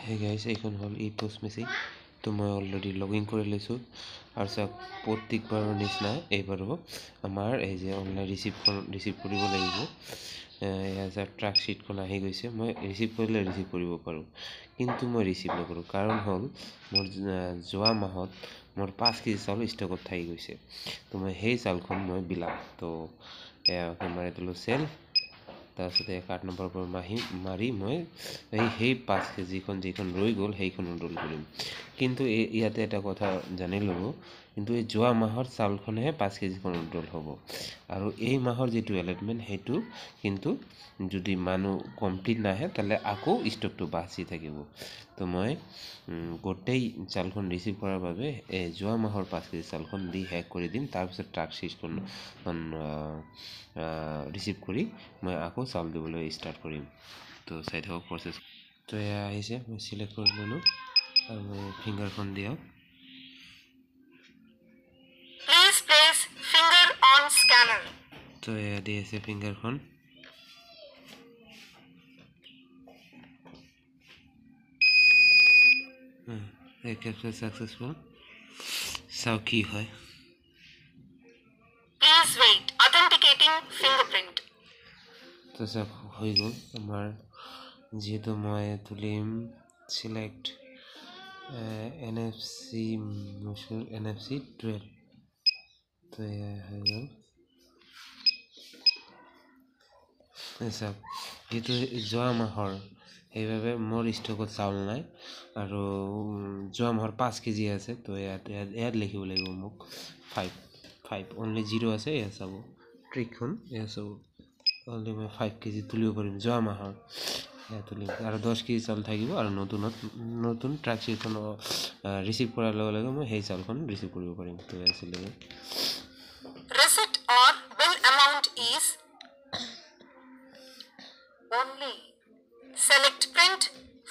হে গাইছ, এইখন হ'ল ই পষ্ট মেচিন। তো মই অলৰেডি লগ ইন কৰি লৈছোঁ। আৰু চাওক, প্ৰত্যেকবাৰৰ নিচিনা এইবাৰো আমাৰ এই যে অনলাইন ৰিচিপ্টখন ৰিচিভ কৰিব লাগিব। এয়া চাওক, ট্ৰাক শ্বীটখন আহি গৈছে। মই ৰিচিভ কৰিলে ৰিচিভ কৰিব পাৰোঁ, কিন্তু মই ৰিচিভ নকৰোঁ। কাৰণ হ'ল মোৰ যোৱা মাহত মোৰ 5 কেজি চাউল ষ্টকত থাকি গৈছে। তো মই সেই চাউলখন মই বিলাম। তো এয়া মাৰি দিলোঁ চেল। তাৰপিছতে কাৰ্ড নম্বৰৰ পৰা মাৰি মই সেই 5 কেজিখন যিখন ৰৈ গ'ল সেইখন উড্ৰল কৰিম। কিন্তু এই ইয়াতে এটা কথা জানি ল'ব, কিন্তু এই যোৱা মাহৰ চাউলখনহে 5 কেজিখন উড্ৰল হ'ব। আৰু এই মাহৰ যিটো এলটমেণ্ট, সেইটো কিন্তু যদি মানুহ কমপ্লিট নাহে, তেতিয়াহ'লে আকৌ ষ্টকটো বাচি থাকিব। তো মই গোটেই চাউলখন ৰিচিভ কৰাৰ বাবে এই যোৱা মাহৰ 5 কেজি চাউলখন দি শেষ কৰি দিম। তাৰপিছত ট্ৰাক শ্বীটখন ৰিচিভ কৰি মই আকৌ চাউল দিবলৈ ষ্টাৰ্ট কৰিম। তো চাই থাকক প্ৰচেছ। তো এয়া আহিছে, মই চিলেক্ট কৰি ল'লোঁ আৰু মই ফিংগাৰখন দিয়ক। Please place finger on scanner. তো এয়া দি আছে ফিংগাৰখন। Capture successful. চাওঁ কি হয়। Please wait. Authenticating fingerprint. তো চাওক, হৈ গ'ল আমাৰ। যিহেতু মই তুলিম চিলেক্ট NFC, NFC 12। তো এয়া হৈ গ'ল। চাওক, যিহেতু যোৱা মাহৰ, সেইবাবে মোৰ ষ্টকত চাউল নাই আৰু যোৱা মাহৰ 5 কেজি আছে। তো ইয়াত লিখিব লাগিব মোক 5, 5 অনলি জিৰ' আছে। এয়া চাব ট্ৰিকখন, এয়া চাব, অনলি মই 5 কেজি তুলিব পাৰিম যোৱা মাহৰ। এয়া তুলিম আৰু 10 কেজি চাউল থাকিব। আৰু নতুন ট্ৰাক শ্বীটখন ৰিচিভ কৰাৰ লগে লগে মই সেই চাউলখন ৰিচিভ কৰিব পাৰিম। তো এয়া আছিলে। Receipt or bill amount is only. Select print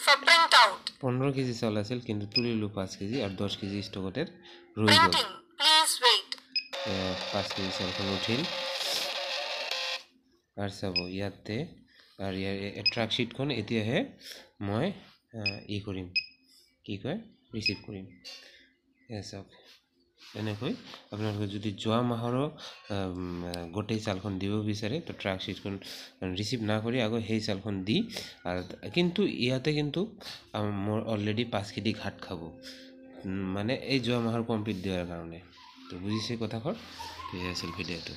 for print out. 15 KG চাউল আছিল, কিন্তু তুলিলোঁ 5 কেজি আৰু 10 কেজি ষ্টকতে ৰৈ গ'ল। Printing. Please wait. 5 KG চাউলখন উঠিল। আৰু চাব ইয়াতে আৰু ইয়াৰ ট্ৰাক শ্বীটখন এতিয়াহে মই ই কৰিম, কি কয়, ৰিচিভ কৰিম। এয়া চাওক, এনেকৈ আপোনালোকে যদি যোৱা মাহৰো গোটেই চাউলখন দিব বিচাৰে, তো ট্ৰাক শ্বীটখন ৰিচিভ নকৰি আকৌ সেই চাউলখন দি। আৰু কিন্তু ইয়াতে কিন্তু মোৰ অলৰেডি 5 কেজি ঘাট খাব, মানে এই যোৱা মাহৰ কমপ্লিট দিয়াৰ কাৰণে। তো বুজিছে কথাষাৰ? তো এয়া আছিল ভিডিঅ'টো।